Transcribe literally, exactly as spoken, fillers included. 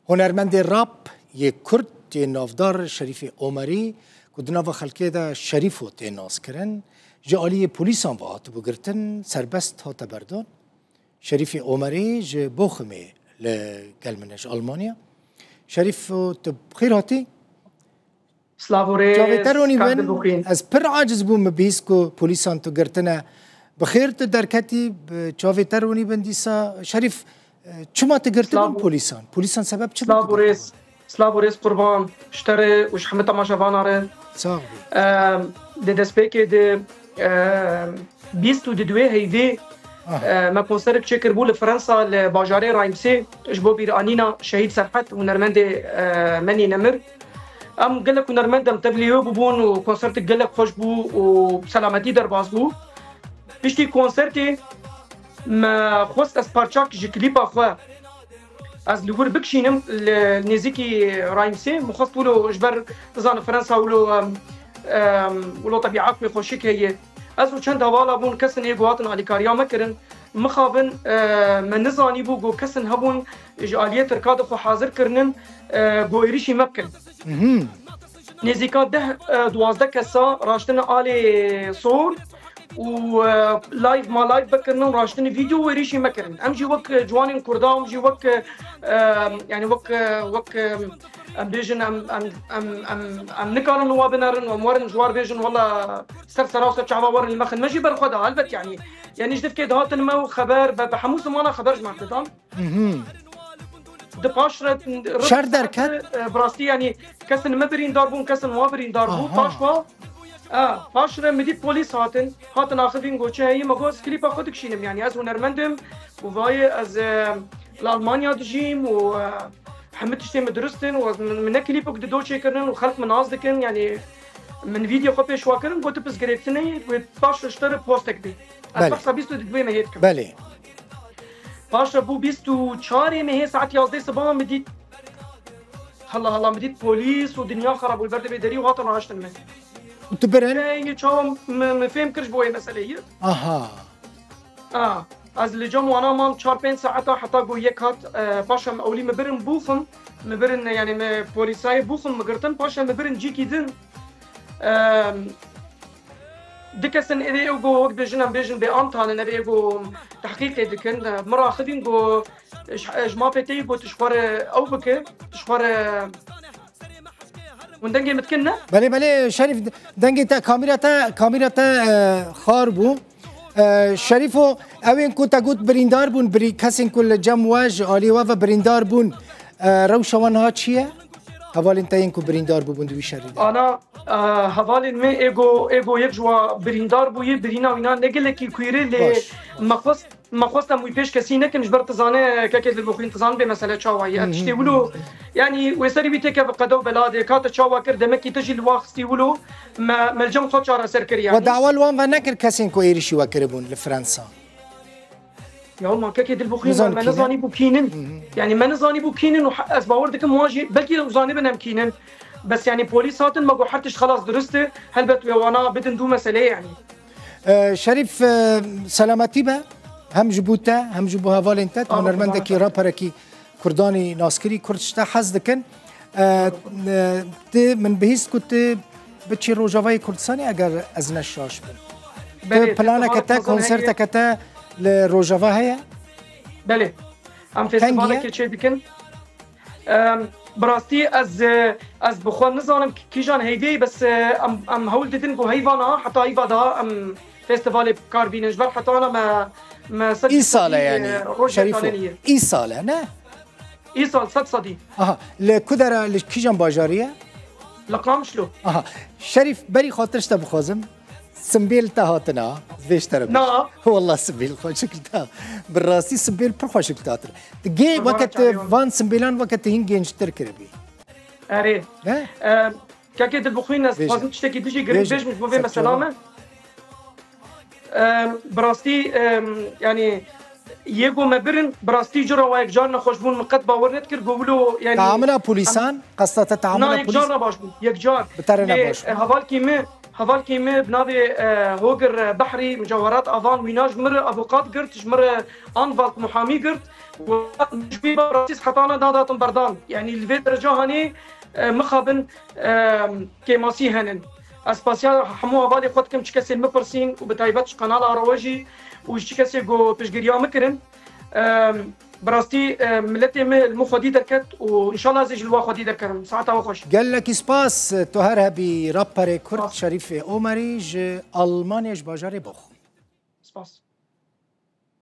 Hunermendê rap yê Kurd yê navdar Şerîfê Omerî, ku di nava xelkê de Şerîfo tê naskirin, ji aliyê polîsan ve hatibû girtin, serbest hate berdan. Şerîfê Omerî ji Bochumê li gel min e, ji Almanya. Şerîfo, tu bi xêr hatî. Silav û rêz, Çavê te ronî bin, ez pir aciz bûm, min bihîst ku polîsan tu girtine. Bi xêr tu derketî, bi çavê te ronî bin dîsa. Şerîf, e, çima tu girtibûn polîsan? Polîsan sebeb çi bû? Silav û rêz, silav û rêz qurban, ji te re û ji hemî temaşevana re. Sax bî. Em, di destpêkê de, em, bîst û di duê heyvê, Aha. e, me konserek çêkiribû li Fransa, li bajarê Reimsê, ji bo bîranîna Şehîd Serhet, hunermendê, e, Menî Nemir. Em gelek hunermend em tevlî wê bûbûn û konsertek gelek xweş bû û selametî derbas bû. Piştî konsertê me xwest ez parçak ji klîpa xwe ez li wir bikişînim, li nêzîkî Reimsê. Min xwest wilo ji ber, dizane Fransa wilo, em, em, wilo tebîet wê xweşik heye. Ez û çend hevala bûn, kesin ê ku hatin alîkariya me kirin. Mixabin, e, me nizanîbû ku kesin hebûn ji aliyê Tirka de xwe hazir kirinin, e, ku êrîşî me bikin. Mhm. Nêzîka deh, e, duwazdeh kesa raştine alê sor û, e, live ma live vekirinin, raştine vîdeo û êrîşî me kirin. Em jî wek, e, ciwanên Kurda, em jî wek, e, e, yani wek, e, wek, e, em bêjin, em, em, em, em, em nikarin li wa binerin û em werin ji war bêjin, wela ser sera û ser çava werin li me xin. Me jî ber xwe da, helbet yani. Yani ji divkê dihatin me û xeber, be, bi hemû zimana xeber ji me didan. Mhm. Di paş re, Şer derket? E, bi rastî, yani, kesin me birîndar bûn, kesin wa birîndar bû. Aha. Paş wa, e, paş re min dît polîs hatin, hatin axivîn, got çi heye, me got, ez klîpa xwe dikişînim, yani, ez hunermend im û vayê ez, e, li Almanya dijîm û, e, hemî tiştê min dirust in û ez, min, min ne klîpek dido çêkirin û xelk min nas dikin, yani, min vîdeo xwe pêşwa kirin, got, tu pirsgirêk tune yî, wê paş re ji te re postek bê. Ez Belê. behsa bîst û duê mehê dikim. Belê. Paşa bû bîst û çarê mehê saet yazdeh sibaha min dît. Hela hela min dît polîs û dinya xerab bû, li ber devê derî û hatin raştin me. Û tu birin? Ey, çawa min, min fêm kir ji bo wê meseleyê. Aha. A, ez li cem wana mam çar pênc saeta heta ku yek hat, e, paşa min ewlî min birin Bochum, min birin, yani min polîsayê Bochum min girtin, paşa min birin cîkî din. Em, Du kesin êdî ê ku wek bêjin em bêjin bêant hanin, ev ê ku tehqîqê dikin. Min raxivîn ku ji, ji mafê te yî ku tu ji xwe re ew bike, tu ji xwe re hûn dengê min dikin ne? Belê, belê, Şerîf, dengê te, kamîra te, kamîra te, e, xar bû. E, Şerîfo, ew ên ku te got birîndar bûn, birî-, kesên ku li cem we ji alî we ve birîndar bûn, e, rewşa wan niha çi ye? Hevalên te yên ku birîndar bûbûn di wî şerî de. Ana, e, hevalên me ê ku, ê ku yek ji wa birîndar bûye, birîna wîna ne gelekî kûr e, lê Baş. me xwest, me xwest em wî pêş kesî nekin, ji ber tu zane, kekê Dilbixwîn, tu zane bê mesele çawa ye. Hı hı. Tiştê wilo, yani wê serî wî têkeve qede û beladê, ka te çawa kir, demekî te jî li wa xistî wilo, me, me li cem xwe çareser kir yani. We dawa li wan ve nekir kesên ku êrîşî we kiribûn li Fransa? Ya ma kekê Dilbixwîn, Nizan me, me kî ne? nizanî bû kînin. Hı hı. Yani me nizanî bû kînin û he-, ez bawer dikim wan jî belkî ew zanîbin em kînin. Bes yani polîs hatin, me got her tişt xelas dirust e. Helbet wê wana bidin dû meseleyê yani. Ee, Şerîf, e, selametî be. Hem ji bo te, hem ji bo hevalên te. Tu Amin. hunermendekî, raperekî Kurdanî naskirî, Kurd ji te hez dikin. E, e, tu, min bihîst ku tu biçî Rojavayê Kurdistanê eger ez ne şaş bim. Belê, Tu planeke te, festivalek mezin heye. konserteke te li Rojava heye? Belê. Em Tengî ye? festivalekê çê dikin. Em, bi rastî ez, e, ez bi xwe nizanim kîjan heyvê, bes, e, em, em hewl didin ku heyva niha, heta heyva daha em festivalê bi kar bînin. Ji ber heta ana me, me ser Îsal e, e, yani, rojek Şerîfo. danenî ye. Îsal e, ne? Îsal sed sedî. Aha, li ku dera, li kîjan bajarî ye? Li Qamişlo. Aha, Şerîf, berî xatir ji te bixwazim. Simbêl te hatina, vê ji te re Na. bêjim. Wallah simbêl xweşik li te. Bi rastî simbêl pir xweşik li te hatin. Di gê Qurbana weke te çavê wan. van simbêlan weke te hîn gençtir kiribî. Erê. Ne? Em, Kekê Dilbixwîn, ez Bêje. dixwazim tiştekî dijî girîng Bêje. bêjim ji bo vê Ser mesela çava. me. Em, bi rastî, em, yani, yê ku me birin, bi rastî cura wa yekcar nexweş bûn, min qet bawer nedikir, ku wilo, yani, Taamila polîsan, qesta te taamila Na, polîs? yekcar ne baş bûn, yekcar. Bi te re ne Lê, baş bûn? e, hevalkî min, Hevalkê me bi navê e, Hogir e, Behrî, Micawerat Avan, wîna ji min re avûkat girt, ji min re anwalt muhamî girt. Û ji wî ba rastî heta ne nadatin berdan. Yanî li vê dereca hanê e, mixabin e, kêmasî henin. Ez spasiya hemû hevalê xwe dikim, çi kesê min pirsîn û bi taybet ji kanala Arewe jî û ji çi kesê ku piştgiriya min kirin. E, Bi rastî e, miletê min li min xwedî derket û înşallah ez ê jî li wa xwedî derketim. Saeta we xweş. Gelekî spas, tu her hebî raperê Kurd Şerîfê Omerî ji Almanyê ji bajarê Bochum. Spas.